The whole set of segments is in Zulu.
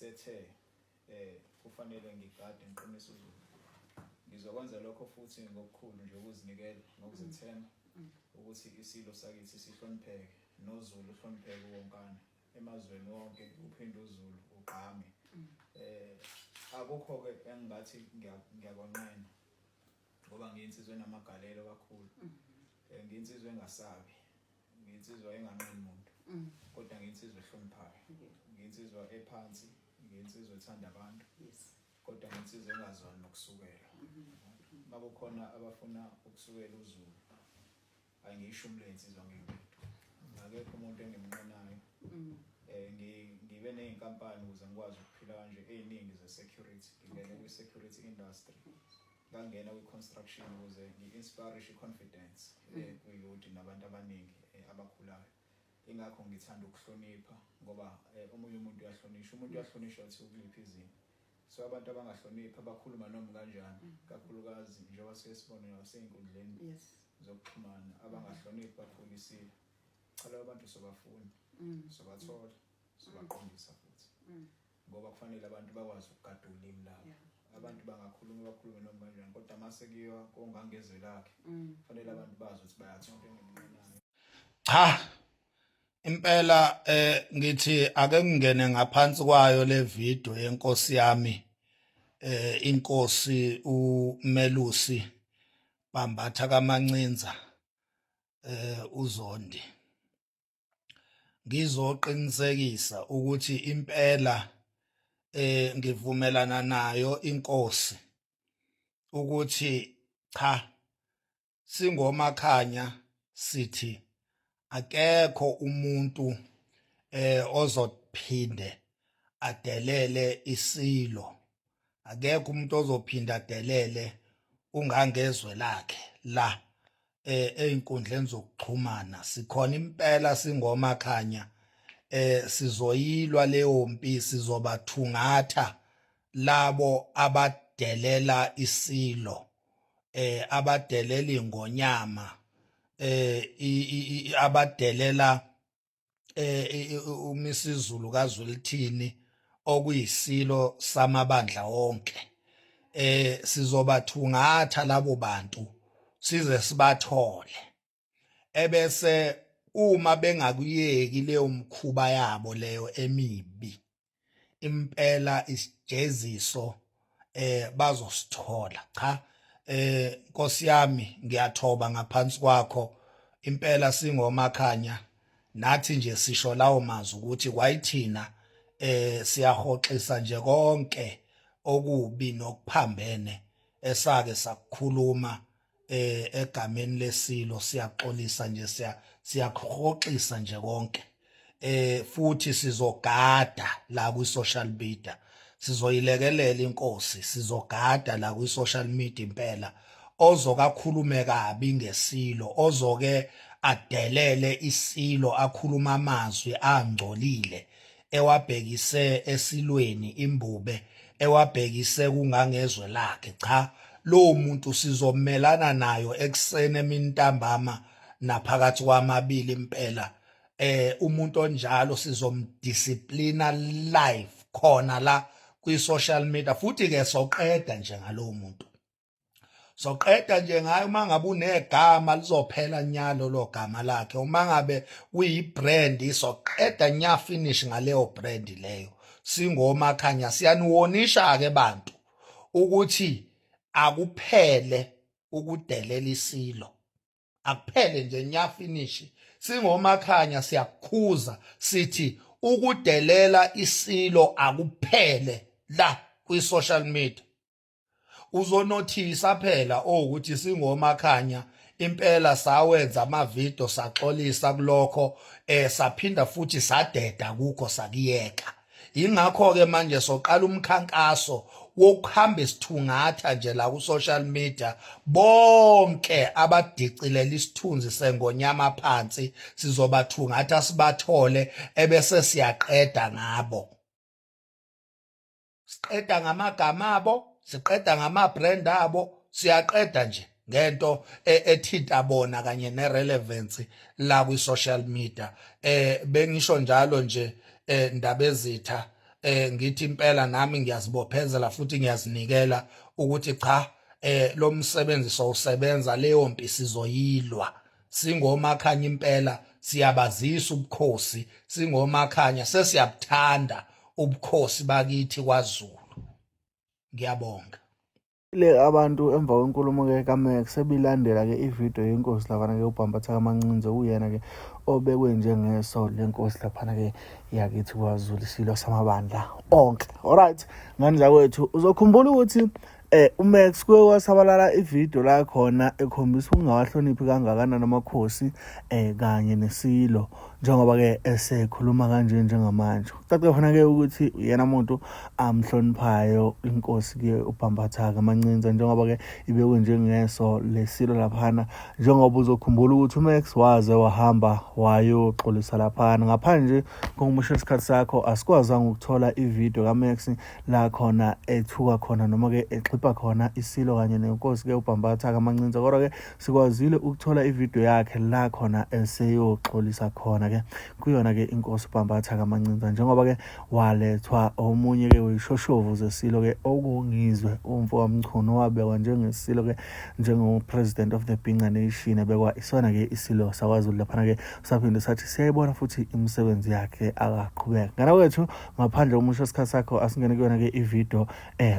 esethe kufanele ngigade ngiqinise uZulu. Ngizokwenza lokho futhi ngokukhulu nje ukuzinikela nokuzethemba ukuthi isilo sakithi sihlonipheke noZulu uhlonipheke wonkana emazweni wonke uphinde uZulu ugqame. Akukho ke engingathi ngiyakwanqena ngoba ngiyinsizwa enamagalelo kakhulu. Ngiyinsizwa engasabi, ngiyinsizwa enganqeni muntu, kodwa ngiyinsizwa ehloniphayo, ngiyinsizwa ephansi, ngiyinsizwa ethanda abantu, kodwa ngiyinsizwa engazwani nokusukela. Makukhona abafuna ukusukela uZulu, angiyishumi insizwa ngingedwa, akekho umuntu engimnqenayo. Ngibe ney'nkampani ukuze ngikwazi ukuphila kanje ey'ningi ze-security. Ngingene kwi-security industry, ngangena kwi-construction ukuze ngi-inspire i-confidence kwi-youth nabantu abaningi abakhulayo. Ingakho ngithanda ukuhlonipha ngoba omunye umuntu uyahlonishwa, umuntu uyahlonishwa ukuthi ukuliphi izinga. So abantu abangahloniphi abakhuluma noma kanjani, kakhulukazi njengoba siye sibone nasey'nkundleni zokuxhumana, abangahloniphi kakhulu isilo. Cha, labo bantu sobafuna, sobathola, sobaqondisa futhi, ngoba kufanele abantu bakwazi ukugada ulimi labo. Abantu bangakhuluma bakhulume noma kanjani, kodwa mase kuyiwa kongangezwe lakhe, kufanele abantu bazi ukuthi bayathola engimnqenayo. Cha, impela ngithi ake ngingene ngaphansi kwayo le video yenkosi yami, inkosi uMelusi Bambatha kaMancinza uZondi. Ngizoqinisekisa ukuthi impela ngivumelana nayo inkosi ukuthi cha, singomakhanya sithi akekho umuntu ozophinde adelele isilo, akekho umuntu ozophinda adelele ungangezwe lakhe la einkundleni zokuxhumana. Sikhona impela singomakhanya, sizoyilwa leyo mpi, sizobathungatha labo abadelela isilo, abadelela ingonyama, abadelela uMisizulu kaZwelithini okuyisilo samabandla wonke. Sizobathungatha labo bantu size sibathole, ebese uma bengakuyeki leyo mkhuba yabo leyo emibi, impela isijeziso bazosithola. Cha, Nkosi yami, ngiyathoba ngaphansi kwakho impela. Singomakhanya nathi nje sisho lawo mazwi ukuthi kwayithina siyahoxisa nje konke okubi nokuphambene esake sakukhuluma egameni lesilo. Siyaxolisa nje, siyakuhoxisa nje konke, futhi sizogada la kwi social media, sizoyilekelela inkosi, sizogada la kwi social media impela. Ozokakhulume kabi ngesilo, ozoke adelele isilo, akhuluma amazwi angcolile ewabhekise esilweni imbube, ewabhekise kungangezwe lakhe, cha, lowo muntu sizomelana nayo ekuseni, emintambama naphakathi kwamabili impela. Umuntu onjalo sizomdisciplina live khona la kwi social media, futhi ke soqeda nje ngalowo muntu, soqeda nje ngayo. Uma ngabe unegama, lizophela nyalo lo gama lakhe. Uma ngabe uyi-brand, isoqeda nya, finish ngaleyo brand leyo. Singomakhanya siyaniwonisha ke bantu ukuthi akuphele ukudelela isilo, akuphele nje nya, finish. Singomakhanya siyakukhuza, sithi ukudelela isilo akuphele la kwi-social media. Uzonothisa phela ukuthi singomakhanya impela sawenza amavidiyo, saxolisa kulokho, saphinda futhi sadeda kukho, sakuyeka. Ingakho ke manje soqala umkhankaso wokuhamba isithungatha nje la ku social media bonke abadicilela isithunzi sengonyama phansi. Sizobathungatha sibathole, ebese siyaqeda ngabo, siqeda ngamagama abo, siqeda ngama-brand abo, siyaqeda nje ngento ethinta bona kanye ne-relevance la kwi-social media. Bengisho njalo nje, ndaba ezitha. Ngithi impela nami ngiyazibophezela futhi ngiyazinikela ukuthi cha, lo msebenzi sowusebenza, leyo mpi sizoyilwa singomakhanya. Impela siyabazisa ubukhosi singomakhanya, sesiyabuthanda ubukhosi bakithi kwaZulu. Ngiyabonga. Le abantu emva kwenkulumo-ke kaMax sebilandela-ke ividiyo yenkosi laphana-ke uBhambatha kaMancinza, uyena-ke obekwe njengeso lenkosi laphana-ke yakithi kwaZulu, isilo samabandla onke. Alright, ngani zakwethu, uzokhumbula ukuthi uMax kuye kwasabalala ividiyo la khona ekhombisa ukungawahloniphi kangakanani amakhosi kanye nesilo, njengoba-ke esekhuluma kanje njengamanje. Kucace khona-ke ukuthi uyena muntu amhloniphayo inkosi-ke uBhambatha kaMancinza, njengoba-ke ibekwe njengeso lesilo laphana, njengoba uzokhumbula ukuthi uMax waze wahamba wayoxolisa laphana. Ngaphandle kokumoshela isikhathi sakho, asikwazanga ukuthola ividiyo kaMax la khona ethuka khona noma-ke exhipha khona isilo kanye nenkosi-ke uBhambatha kaMancinza, kodwa-ke sikwazile ukuthola ividiyo yakhe la khona eseyoxolisa khona-ke kuyona-ke inkosi uBhambatha kaMancinza, njengoba-ke walethwa omunye-ke weyishoshovu zesilo-ke okungizwe umfo kaMchunu, owabekwa njengesilo-ke njengo-president of the Binga Nation, ebekwa isona-ke isilo sakwaZulu laphana-ke. Saphinde sathi siyayibona futhi imisebenzi yakhe, akaqhubeka ngana kwethu. Ngaphandle komusho isikhathi sakho, asingene kuyona-ke ividiyo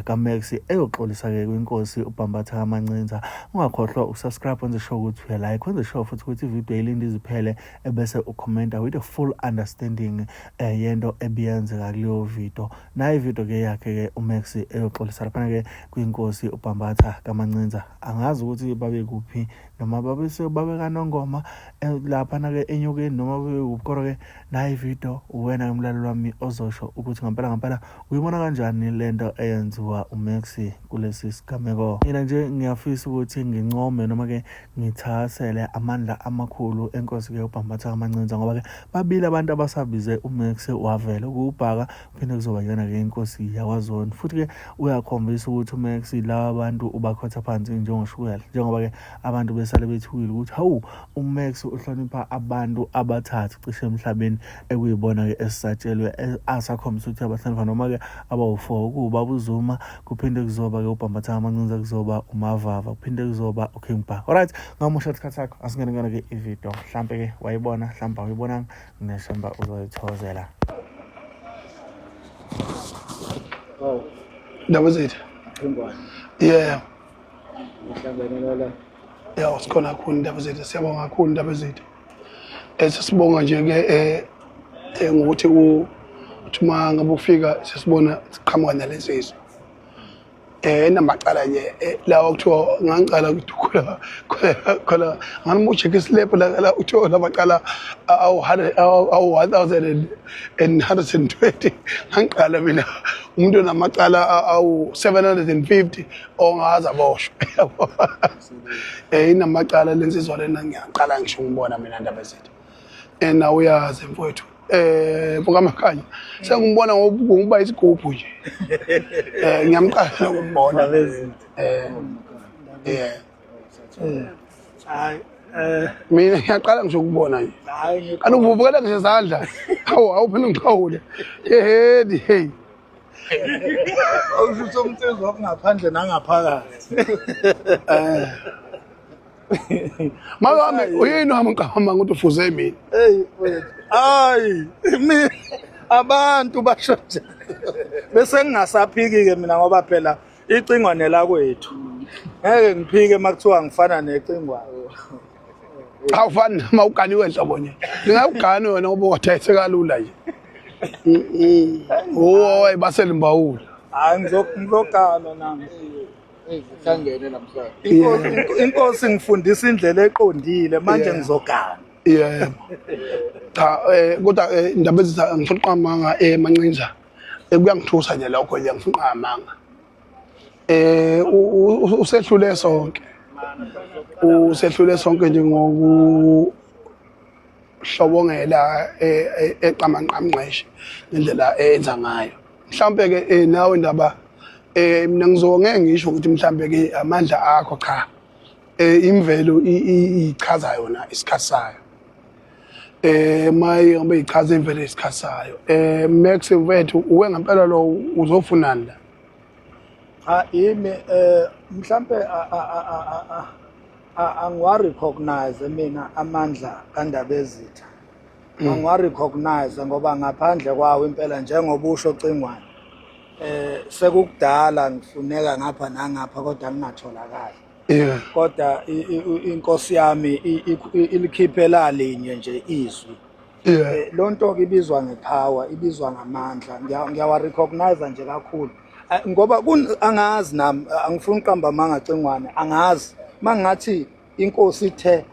kaMax eyoxolisa-ke kwinkosi uBhambatha kaMancinza. Ungakhohlwa ukusubscribe, wenze sure ukuthi uyalike, wenze sure futhi ukuthi ividiyo ilinde iziphele ebese ukhomenta with a full understanding yento ebiyenzeka kuleyo video. Nayo ividiyo ke yakhe ke uMax eyoxolisa laphana ke kwinkosi uBhambatha kaMancinza. Angazi ukuthi babe kuphi noma babe babe kaNongoma laphana ke enyokeni noma babe kuphi, kodwa ke nayo ividiyo, uwena ke mlaleli wami ozosho ukuthi ngampela ngampela uyibona kanjani lento eyenziwa uMax kulesi sigameko. Mina nje ngiyafisa ukuthi ngincome noma ke ngithakasele amandla amakhulu enkosi ke uBhambatha kaMancinza, ngoba ke babili abantu abasabize uMax wavela ukubhaka, phinde kuzoba yona ke inkosi yakwaZondo futhi ke. Uyakhombisa ukuthi uMax laba bantu ubakhotha phansi njengoshukela, njengoba ke abantu besale bethukile ukuthi hawu, uMax uhlonipha abantu abathathu cishe emhlabeni ekuyibona ke esisatshelwe asakhombisa ukuthi abahlonipha, noma ke abawu-4, kuwubaba uZuma, kuphinde kuzoba ke uBhambatha kaMancinza, kuzoba uMavava, kuphinde kuzoba uKing Bhaka. Alright, ngamusha isikhathi sakho, asingene kuyona ke ividiyo. Mhlampe ke wayibona, mhlampe awuyibonanga, nginethemba uzoyithokozela. Oh. Ndaba zethu. Yeah. Yeah, sikhona kakhulu indaba zethu. Siyabonga kakhulu indaba zethu. Sesibonga nje ke ngokuthi uthi uma ngabe ufika sesibona siqhamuka nalensizwa. Enamacala nje lawa kuthiwa ngangicala ukuthi khona khona khona ngani ucheck islip la la kuthiwa lamacala awu 100 awu 1120. Ngangiqala mina umuntu onamacala awu 750 ongaze aboshwe. Inamacala lensizwa lena, ngiyaqala ngisho ngibona mina ndaba zethu. Nawe uyazi mfowethu, mfokaMakhanya, sengimbona ngokuba isigubhu nje. Ngiyamqala ukumbona. Yeah. Hayi Mina ngiyaqala ngisho ukubona nje. Hayi. Kanti uvuvukela ngisho izandla. Hawu, awuphinde ngixhawule. Yehedi hey. Awusho umsizwa wakungaphandle nangaphakathi. Mama wami, uyini wami ngicabanga ukuthi ufuze mina. Hey mfethu. Hayi, mina abantu basho nje. Bese ngingasaphiki ke mina, ngoba phela icingwane lakwethu. Ngeke ngiphike makuthiwa ngifana necingwane. Awufani noma uganiwe nhlobo nje. Ngingawugani wena ngoba wadayise kalula nje. Oh, basele mbawula. Hayi, ngizogana nami. Sihlangene namhlanje. Inkosi ngifundisa indlela eqondile manje, ngizogana. Yebo. Cha, kodwa indaba ezitha ngifuna uqamanga Mancinza. Kuyangithusa nje lokho nje, ngifuna uqamanga. Usehlule sonke. Usehlule sonke nje ngoku hlobongela eqamanqamnqeshe ngendlela eyenza ngayo. Mhlawumbe ke nawe indaba, mina ngizongeke ngisho ukuthi mhlawumbe ke amandla akho, cha. Imvelo ichaza yona isikhathi sayo. Eh maye ngoba ichaza imvelo isikhathi sayo. Eh Max mfethu uwe ngempela lo uzofunani la? Cha imi eh mhlambe angiwa recognize mina amandla kaNdabezitha. Angiwa recognize ngoba ngaphandle kwawo impela njengoba usho Cingwane. Eh sekukudala ngifuneka ngapha nangapha kodwa ngingatholakali. Yeah. Kodwa inkosi yami ilikhiphe lalinye nje izwi. Yeah. Eh, lo nto ke ibizwa ngepower, ibizwa ngamandla. Ngiyawa recognize nje kakhulu. Eh, ngoba angazi nami angifuni uqamba amanga Cingwane, angazi. Mangathi inkosi ithe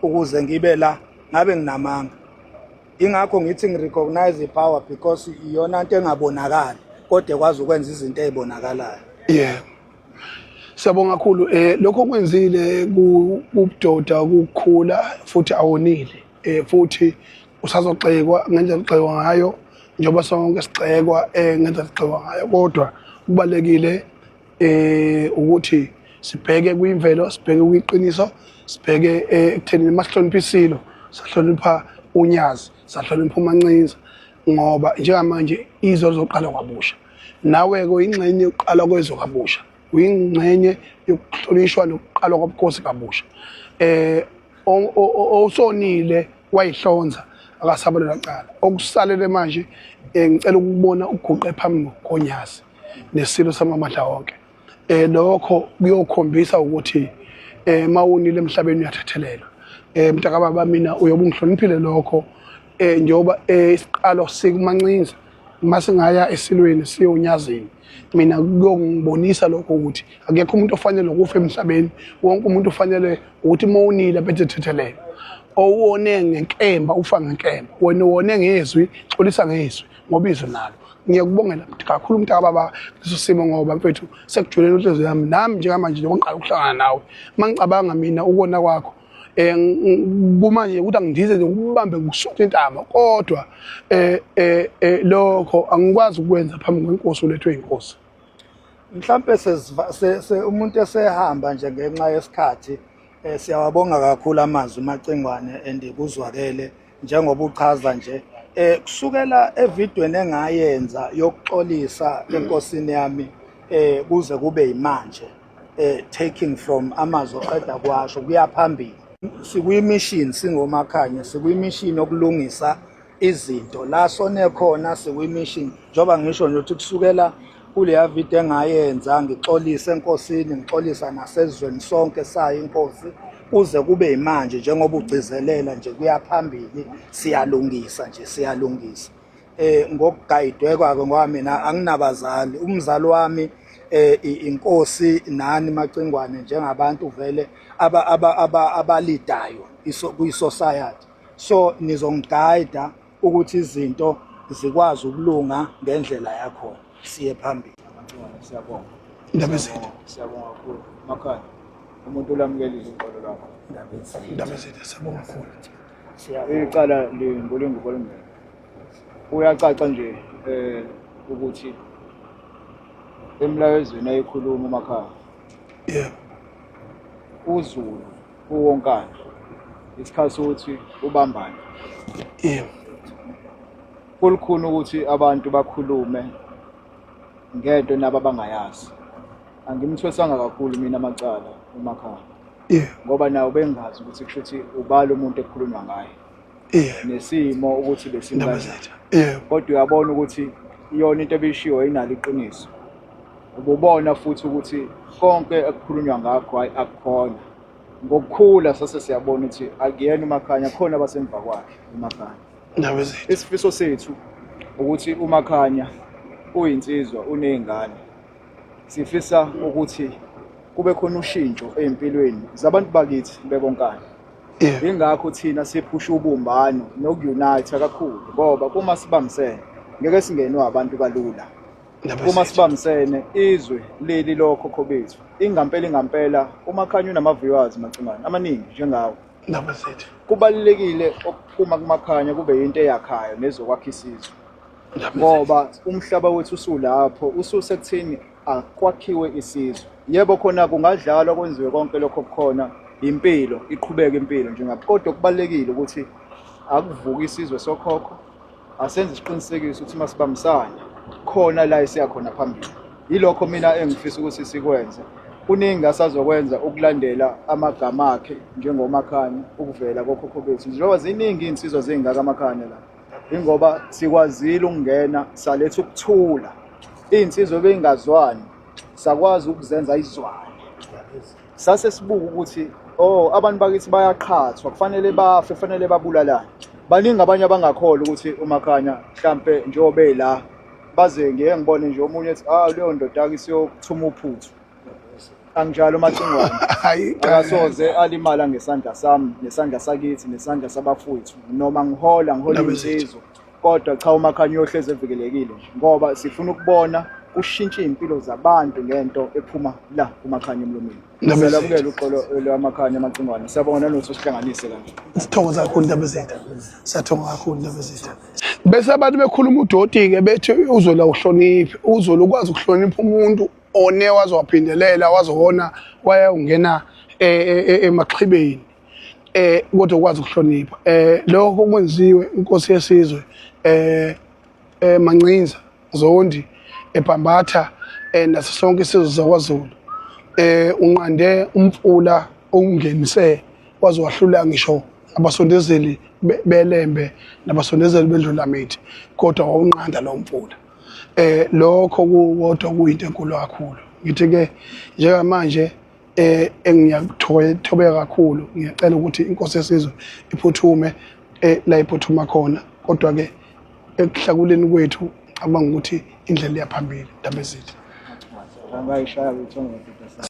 ukuze ngibe la ngabe nginamanga. Ingakho ngithi ngirecognize ipower because iyona nto engabonakali kodwa ekwazi ukwenza izinto ezibonakalayo. Yeah. Siyabonga kakhulu eh lokho okwenzile kubudoda ukukhula futhi awonile eh futhi usazoxekwa ngendlela oxekwa ngayo njengoba sonke sixekwa eh ngendlela sixekwa ngayo kodwa kubalekile eh ukuthi sibheke kwimvelo sibheke kwiqiniso sibheke eh, ekutheni masihlonipha isilo sahlonipha unyazi sahlonipha umancinza ngoba njengamanje izwe lizoqala kwabusha nawe-ke uyingxenye yokuqala kwezwe kabusha uyingxenye yokuhlonishwa nokuqalwa kobukhosi kabusha eh osonile wayihlonza akasabalelwa cala okusalele manje eh, ngicela ukubona uguqe phambi konyazi nesilo samamandla wonke eh lokho kuyokhombisa ukuthi eh mawunile emhlabeni uyathethelelwa eh mntakababa mina uyobe ungihloniphile lokho eh njengoba eh, isiqalo sikumancinza masingaya esilweni siyonyazini mina kuyongibonisa lokho ukuthi akekho umuntu ofanele ukufa emhlabeni wonke umuntu ufanele ukuthi mawunile bethe thethelele owone ngenkemba ufa ngenkemba wena wone ngezwi xolisa ngezwi ngoba izwi nalo ngiyakubongela kakhulu umntaka baba leso simo ngoba mfethu sekujulele inhliziyo yami nami njengamanje njengoba ngiqala ukuhlangana nawe mangicabanga mina ukona kwakho eh kumanje ukuthi angindize nje ukubambe ngisuthe intamo kodwa eh eh, eh lokho angikwazi ukwenza phambi kwenkosi ulethwe inkosi mhlambe umuntu esehamba nje ngenxa yesikhathi eh siyawabonga kakhulu amazwi macingwane and kuzwakele njengoba uchaza nje eh kusukela evidweni engayenza yokuxolisa enkosini yami eh kuze kube yimanje eh taking from amazwi oqeda kwasho kuya phambili sikwi-mission singomakhanya sikwi-mission yokulungisa izinto la sone khona sikwi-mission njengoba ngisho nje ukuthi kusukela kuleya video engayenza ngixolise enkosini ngixolisa nasezweni sonke sayo inkosi kuze kube imanje njengoba ugcizelela nje kuya phambili siyalungisa nje siyalungisa eh ngokugayidwe kwake ngoba mina anginabazali umzali wami eh inkosi nani macingwane njengabantu vele aba aba abalidayo kwi society so nizongiguide ukuthi izinto zikwazi ukulunga ngendlela yakhona siye phambili siyabonga indaba ezinde siyabonga kakhulu makhaya umuntu ulamukelile uxolo lwakho indaba ezinde siyabonga kakhulu icala lingulingubo olungekho uyacaca nje eh ukuthi emlayezweni ayikhuluma umakhaya yebo uZulu uwonkana isikhathi sokuthi ubambane yebo kulukhuni ukuthi abantu bakhulume ngento nabo abangayazi angimthwesanga kakhulu mina amacala umakhaya yebo ngoba nawo bengazi ukuthi kusho ukuthi ubala umuntu ekukhulunywa ngaye yebo nesimo ukuthi besimi indaba kanjani zethu yebo kodwa uyabona ukuthi iyona into ebishiwo inalo iqiniso ububona futhi ukuthi konke ekukhulunywa ngakho hayi akukhona ngokukhula sase siyabona ukuthi akuyena umakhanya khona abasemva kwakhe umakhanya indaba zethu isifiso sethu ukuthi umakhanya uyinsizwa unezingane sifisa ukuthi kube khona ushintsho ey'mpilweni zabantu bakithi bebonkana yebo ingakho thina siphusha ubumbano nokunitha kakhulu ngoba kuma sibambisene ngeke singenwe abantu kalula indaba uma zethu sibambisene izwe leli lokhokho bethu ingampela ingampela umakhanya unama-viewers macingwane amaningi njengawo indaba zethu kubalulekile okuphuma kumakhanya kube yinto eyakhayo nezokwakha isizwe indaba zethu ngoba umhlaba wethu usulapho ususekuthini akwakhiwe isizwe yebo khona kungadlalwa kwenziwe konke lokho kukhona impilo iqhubeke impilo njengapho kodwa kubalulekile ukuthi Akuvuke isizwe sokhokho, asenze isiqinisekiso ukuthi masibambisana khona la esiya khona phambili. Yilokho mina engifisa ukuthi sikwenze. Kuningi asazokwenza ukulandela amagama akhe njengoMakhanya ukuvela kokhokho bethu. Njengoba ziningi iy'nsizwa zingaka amakhanya la. Ingoba sikwazile ukungena saletha ukuthula. Iy'nsizwa bey'ngazwani sakwazi ukuzenza izwane. Sase sibuka ukuthi oh abantu bakithi bayaqhathwa kufanele bafe kufanele babulalane. Baningi abanye abangakholwa ukuthi uMakhanya mhlampe njengoba ela baze ngiye ngibone nje omunye ethi ah leyo ndoda ake isiyokuthuma uphuthu. Anginjalo Macingwane. Hayi Akasoze alimala ngesandla sami nesandla sakithi nesandla sabafowethu noma ngihola ngihola insizwa kodwa cha uMakhanya uyohlezi evikelekile nje ngoba sifuna ukubona kushintsha iy'mpilo zabantu ngento ephuma la kuMakhanya emlomeni. Siyalamukela uxolo lwamakhanya amacingwane. Siyabonga nanokuthi usihlanganise kanje. Sithokoza kakhulu ndaba zethu. Siyathokoza kakhulu ndaba zethu. Bese abantu bekhuluma udoti-ke bethi uzola uhloniphe, uzola ukwazi ukuhlonipha umuntu one waze waphindelela waze wona wayawungena emaxhibeni eh kodwa ukwazi ukuhlonipha eh lokho kwenziwe inkosi yesizwe eh eh Mancinza Zondi eBhambatha eh naso sonke isizwe sakwaZulu eh unqande umfula okungenise waze wahlula ngisho abasondezeli belembe nabasondezeli bendlulamithi kodwa wawunqanda lo mfula eh lokho kuwodwa kuyinto enkulu kakhulu ngithi ke njengamanje eh engiyakuthobeka kakhulu ngiyacela ukuthi inkosi yesizwe iphuthume eh la iphuthuma khona kodwa ke ekuhlakuleni kwethu ngicabanga ukuthi indlela iyaphambili ndaba ezithi Angayishaya lutho ngedoda.